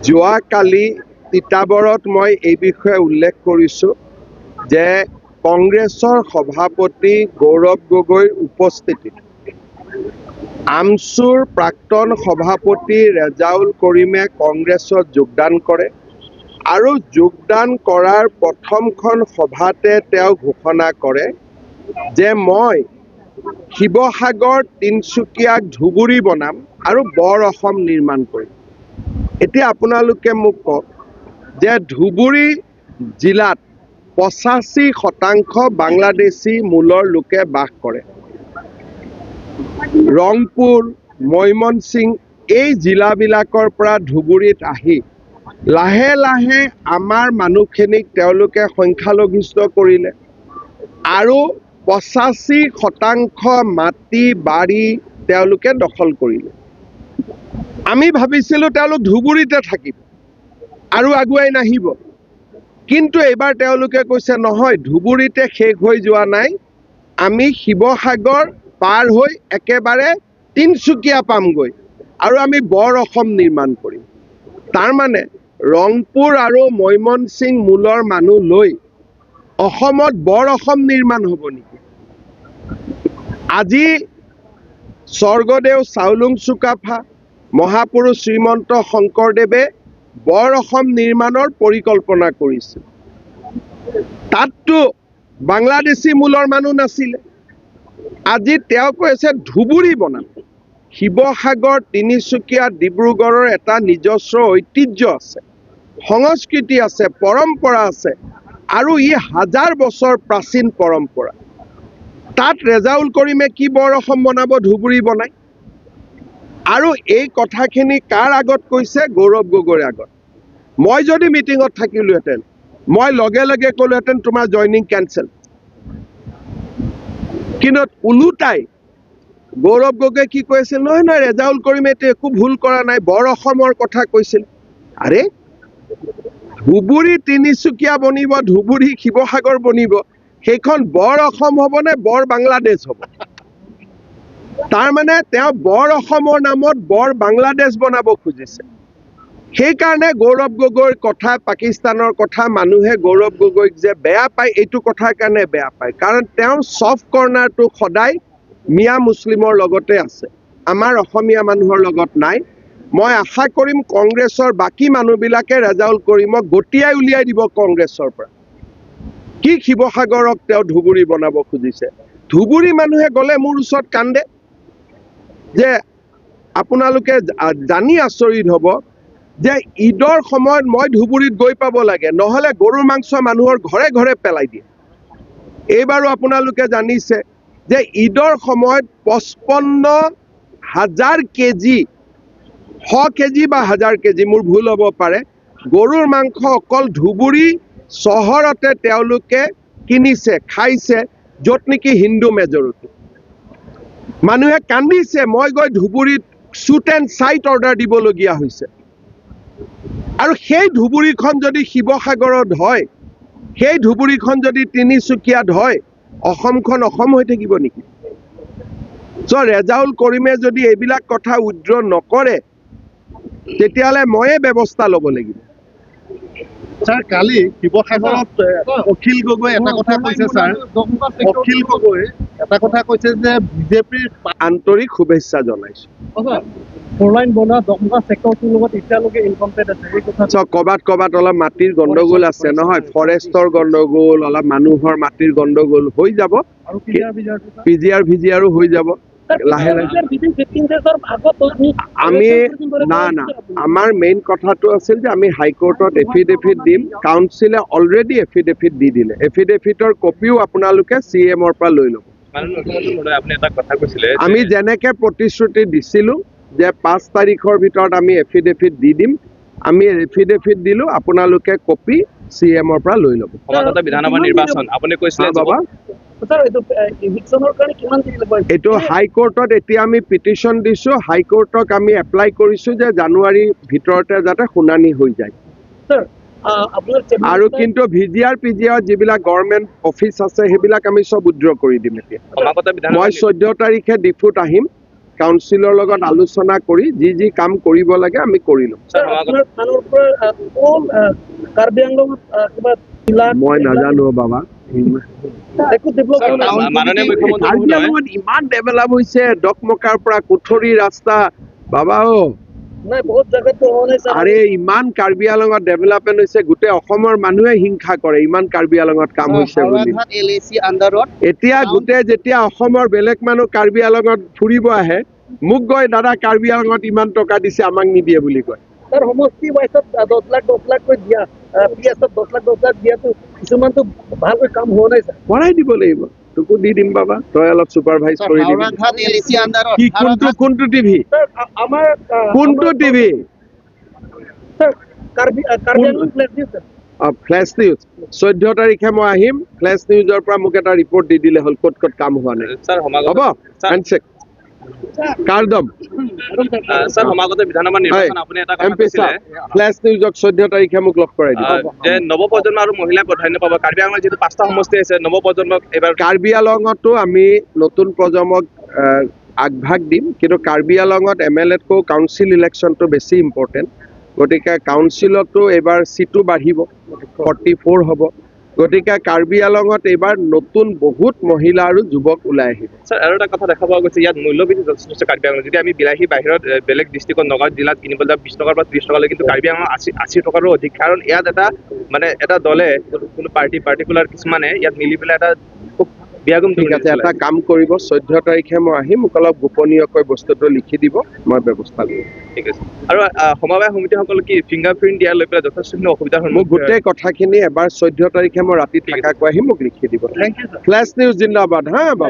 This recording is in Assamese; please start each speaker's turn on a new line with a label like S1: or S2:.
S1: যোৱাকালি তিতাবৰত মই এই বিষয়ে উল্লেখ কৰিছোঁ যে কংগ্ৰেছৰ সভাপতি গৌৰৱ গগৈৰ উপস্থিতিত আমছুৰ প্ৰাক্তন সভাপতি ৰেজাউল কৰিমে কংগ্ৰেছত যোগদান কৰে আৰু যোগদান কৰাৰ প্ৰথমখন সভাতে তেওঁ ঘোষণা কৰে যে মই শিৱসাগৰ, তিনিচুকীয়াক ধুবুৰী বনাম আৰু বৰ অসম নিৰ্মাণ কৰিম। এতিয়া আপোনালোকে মোক কওক যে ধুবুৰী জিলাত 85% বাংলাদেশী মূলৰ লোকে বাস কৰে। ৰংপুৰ, ময়মনসিং এই জিলাবিলাকৰ পৰা ধুবুৰীত আহি লাহে লাহে আমাৰ মানুহখিনিক তেওঁলোকে সংখ্যালঘিষ্ঠ কৰিলে আৰু 85% মাটি বাৰী তেওঁলোকে দখল কৰিলে। আমি ভাবিছিলোঁ তেওঁলোক ধুবুৰীতে থাকিব আৰু আগুৱাই নাহিব, কিন্তু এইবাৰ তেওঁলোকে কৈছে, নহয়, ধুবুৰীতে শেষ হৈ যোৱা নাই, আমি শিৱসাগৰ পাৰ হৈ একেবাৰে তিনিচুকীয়া পামগৈ আৰু আমি বৰ অসম নিৰ্মাণ কৰিম। তাৰমানে ৰংপুৰ আৰু ময়মনসিং মূলৰ মানুহ লৈ অসমত বৰ অসম নিৰ্মাণ হ'ব নেকি? আজি স্বৰ্গদেউ চাওলুং চুকাফা, মহাপুৰুষ শ্ৰীমন্ত শংকৰদেৱে বৰ অসম নিৰ্মাণৰ পৰিকল্পনা কৰিছিল। তাততো বাংলাদেশী মূলৰ মানুহ নাছিলে। আজি তেওঁ কৈছে ধুবুৰী বনাম। শিৱসাগৰ, তিনিচুকীয়া, ডিব্ৰুগড়ৰ এটা নিজস্ব ঐতিহ্য আছে, সংস্কৃতি আছে, পৰম্পৰা আছে আৰু ই হাজাৰ বছৰ প্ৰাচীন পৰম্পৰা। তাত ৰেজাউল কৰিমে কি বৰ অসম বনাব ধুবুৰী বনাই? আৰু এই কথাখিনি কাৰ আগত কৈছে? গৌৰৱ গগৈৰ আগত। মই যদি মিটিঙত থাকিলোহেঁতেন, মই লগে লগে ক'লোহেঁতেন, তোমাৰ জইনিং কেঞ্চেল। কিন্তু ওলোটাই গৌৰৱ গগৈ কি কৈছিল? নহয় নহয়, ৰেজাউল কৰিমে এইটো একো ভুল কৰা নাই, বৰ অসমৰ কথা কৈছিল। আৰে, ধুবুৰী তিনিচুকীয়া বনিব, ধুবুৰী শিৱসাগৰ বনিব, সেইখন বৰ অসম হ'ব নে বৰ বাংলাদেশ হ'ব? তাৰমানে তেওঁ বৰ অসমৰ নামত বৰ বাংলাদেশ বনাব খুজিছে। সেইকাৰণে গৌৰৱ গগৈৰ কথা, পাকিস্তানৰ কথা, মানুহে গৌৰৱ গগৈক যে বেয়া পায়, এইটো কথাৰ কাৰণে বেয়া পায়। কাৰণ তেওঁৰ ছফ্ট কৰ্ণাৰটো সদায় মিয়া মুছলিমৰ লগতে আছে, আমাৰ অসমীয়া মানুহৰ লগত নাই। মই আশা কৰিম কংগ্ৰেছৰ বাকী মানুহবিলাকে ৰেজাউল কৰিমক গতিয়াই উলিয়াই দিব কংগ্ৰেছৰ পৰা। কি শিৱসাগৰক তেওঁ ধুবুৰী বনাব খুজিছে? ধুবুৰী মানুহে গ'লে মোৰ ওচৰত কান্দে যে আপোনালোকে জানি আচৰিত হ'ব যে ঈদৰ সময়ত মই ধুবুৰীত গৈ পাব লাগে, নহ'লে গৰুৰ মাংস মানুহৰ ঘৰে ঘৰে পেলাই দিয়ে। এইবাৰো আপোনালোকে জানিছে যে ঈদৰ সময়ত 55,000 কেজি, শ কেজি বা হাজাৰ কেজি, মোৰ ভুল হ'ব পাৰে, গৰুৰ মাংস অকল ধুবুৰী চহৰতে তেওঁলোকে কিনিছে, খাইছে, য'ত নেকি হিন্দু মেজৰিটি। মানুহে কান্দিছে। মই গৈ ধুবুৰীত শ্বুট এণ্ড চাইট অৰ্ডাৰ দিবলগীয়া হৈছে। আৰু সেই ধুবুৰীখন যদি শিৱসাগৰত হয়, সেই ধুবুৰীখন যদি তিনিচুকীয়াত হয়, অসমখন অসম হৈ থাকিব নেকি? চ' ৰেজাউল কৰিমে যদি এইবিলাক কথা উইড্ৰ নকৰে, তেতিয়াহ'লে ময়ে ব্যৱস্থা ল'ব লাগিব।
S2: ছাৰ, কালি শিৱসাগৰত অখিল গগৈ এটা কথা কৈছে। ছাৰ, অখিল গগৈ এটা কথা কৈছে যে বিজেপিৰ
S1: আন্তৰিক শুভেচ্ছা জনাইছো।
S3: ফ'ৰ লাইন বনোৱা দকমকা ছেক্টৰটোৰ লগত এতিয়ালৈকে ইনকমপ্লিট আছে, এই কথা।
S1: চ ক'ৰবাত ক'ৰবাত অলপ মাটিৰ গণ্ডগোল আছে নহয়, ফৰেষ্টৰ গণ্ডগোল, অলপ মানুহৰ মাটিৰ গণ্ডগোল, হৈ যাব।
S3: আৰু পিজিআৰ ভিজিআৰটো?
S1: পিজিআৰ ভিজিআৰো হৈ যাব লাহে লাহে। আমি না না, আমাৰ মেইন কথাটো আছিল যে আমি হাইকোৰ্টত এফিডেভিট দিম। কাউন্সিলে অলৰেডি এফিডেভিট দি দিলে। এফিডেভিটৰ কপিও আপোনালোকে চি এমৰ পৰা লৈ ল'ব।
S4: মাননীয় মুখ্যমন্ত্ৰী মহোদয়, আপুনি এটা কথা কৈছিলে যে-
S1: আমি যেনেকে প্ৰতিশ্ৰুতি দিছিলোঁ যে 5 তাৰিখৰ ভিতৰত আমি এফিডেভিট দি দিম, আমি এফিডেভিট দিলোঁ। আপোনালোকে কপি চি এমৰ পৰা লৈ ল'ব।
S4: সমাগত বিধানসভা নিৰ্বাচন, আপুনি কৈছিলে
S1: হা, বাবা।
S3: ছাৰ, এইটো ইভিকশ্যনৰ কাৰণে কিমান দিন লাগিব?
S1: এইটো হাইকোৰ্টত এতিয়া আমি পিটিশ্যন দিছোঁ। হাইকোৰ্টক আমি এপ্লাই কৰিছোঁ যে জানুৱাৰীৰ ভিতৰতে যাতে শুনানি হৈ যায়।
S3: ছাৰ, আপোনাৰ chief
S1: আৰু
S3: minister-
S1: কিন্তু ভিজিআৰ পিজিআৰ যিবিলাক গভৰ্ণমেণ্ট অফিচ আছে, সেইবিলাক আমি চব উইড্ৰ কৰি দিম এতিয়া।
S4: সমাগত বিধানসভা
S1: মই 14 তাৰিখে ডিফুত আহিম। কাউন্সিলৰ লগত আলোচনা কৰি যি যি কাম কৰিব লাগে আমি কৰি ল'ম।
S4: ছাৰ, সমাগত
S3: আপোনাৰ থানৰ পৰা অল কাৰ্বি আংলঙত কিবা জিলা
S1: মই নাজানো বাবা।
S3: একো ডেভেলপ
S4: ছাৰ, মাননীয় মুখ্যমন্ত্ৰী
S1: কাৰ্বি
S4: মহোদয়,
S1: আংলঙত ইমান ডেভেলপ হৈছে, ডকমকাৰ পৰা কুঠৰি ৰাস্তা, বাবা অ।
S3: নাই, বহুত জেগাতো হোৱা নাই ছাৰ।
S1: আৰে, ইমান কাৰ্বি আংলঙত ডেভেলপমেণ্ট হৈছে, গোটেই অসমৰ মানুহে হিংসা কৰে ইমান কাৰ্বি আংলঙত কাম হৈছে বুলি।
S5: হাওৰাঘাট এল এ চি আণ্ডাৰত
S1: এতিয়া গোটেই যেতিয়া অসমৰ বেলেগ মানুহ কাৰ্বি আংলঙত ফুৰিব আহে, মোক কয়, "দাদা, কাৰ্বি আংলঙত ইমান টকা দিছে, আমাক নিদিয়ে" বুলি কয়।
S3: ছাৰ, সমষ্টি ৱাইজত 10 লাখ 10 লাখকৈ দিয়া, পি এছত 10 লাখ 10 লাখ দিয়াটো কিছুমানতো ভালকৈ কাম হোৱা নাই ছাৰ।
S1: কৰাই দিব লাগিব। তোকো দি দিম বাবা, তই অলপ চুপাৰভাইজ কৰি দিবি।
S5: হাওৰাঘাট এল এ চি আণ্ডাৰত
S1: কি, কোনটো কোনটো টিভি?
S3: ছাৰ, আমাৰ
S1: কোনটো TV?
S3: Sir, Karbi Anglong flash news sir.
S1: Flash news, 14 তাৰিখে মই আহিম। ফ্লেছ নিউজৰ পৰা মোক এটা ৰিপৰ্ট দি দিলে হ'ল, ক'ত ক'ত কাম হোৱা নাই।
S4: ছাৰ, সমাগত
S1: হ'ব।
S4: Sir,
S1: handshake কাৰদম।
S4: ছাৰ, সমাগত বিধানসভা নিৰ্বাচন, আপুনি এটা
S1: এম
S4: কথা
S1: পি
S4: কৈছিলে
S1: ছাৰ, ফ্লেছ নিউজক 14 তাৰিখে মোক লগ কৰাই দিব।
S4: যে নৱপ্ৰজন্ম আৰু মহিলাই প্ৰাধান্য পাব। কাৰ্বি আংলঙত যিহেতু পাঁচটা সমষ্টি আছে, নৱপ্ৰজন্মক এইবাৰ
S1: কাৰ্বি আলঙতো আমি নতুন প্ৰজন্মক আগভাগ দিম, কিন্তু কাৰ্বি আলঙত এম এল এতকৈ কাউন্সিল ইলেকশ্যনটো বেছি ইম্পৰ্টেণ্ট। গতিকে কাউন্সিলতো এইবাৰ চিটো বাঢ়িব, 44 হ'ব। গতিকে কাৰ্বি আলঙত এইবাৰ নতুন বহুত মহিলা আৰু যুৱক ওলাই আহিব।
S4: ছাৰ, আৰু এটা কথা দেখা পোৱা গৈছে, ইয়াত মূল্যবৃদ্ধি যথেষ্ট হৈছে কাৰ্বি আংলঙত। যদি আমি বিলাহী বাহিৰত বেলেগ ডিষ্ট্ৰিক্টত নগাঁও জিলাত কিনিবলৈ যাওঁ 20 টকাৰ পৰা 30 টকালৈ, কিন্তু কাৰ্বি আংলঙত 80 টকাৰো অধিক। কাৰণ ইয়াত এটা মানে এটা দলে, কোনো পাৰ্টি পাৰ্টিকুলাৰ কিছুমানে ইয়াত মিলি পেলাই এটা খুব বিয়াগোম
S1: ঠিক আছে,
S4: দুৰ্নীতি
S1: এটা
S4: চলাই।
S1: কাম কৰিব, 14 তাৰিখে মই আহিম, মোক অলপ গোপনীয়কৈ বস্তুটো লিখি দিব, মই ব্যৱস্থা ল'ম।
S4: ঠিক আছে। আৰু সমবায় সমিতিসকল কি ফিংগাৰ প্ৰিণ্ট দিয়া লৈ পেলাই যথেষ্টখিনি অসুবিধাৰ
S1: মোক
S4: সন্মুখীন হয়।
S1: গোটেই কথাখিনি এবাৰ 14 তাৰিখে মই ৰাতি
S4: ঠিক আছে।
S1: থাকাকৈ আহিম, মোক লিখি দিব।
S3: Thank U sir.
S1: Flash news জিন্দাবাদ। হা বাবা।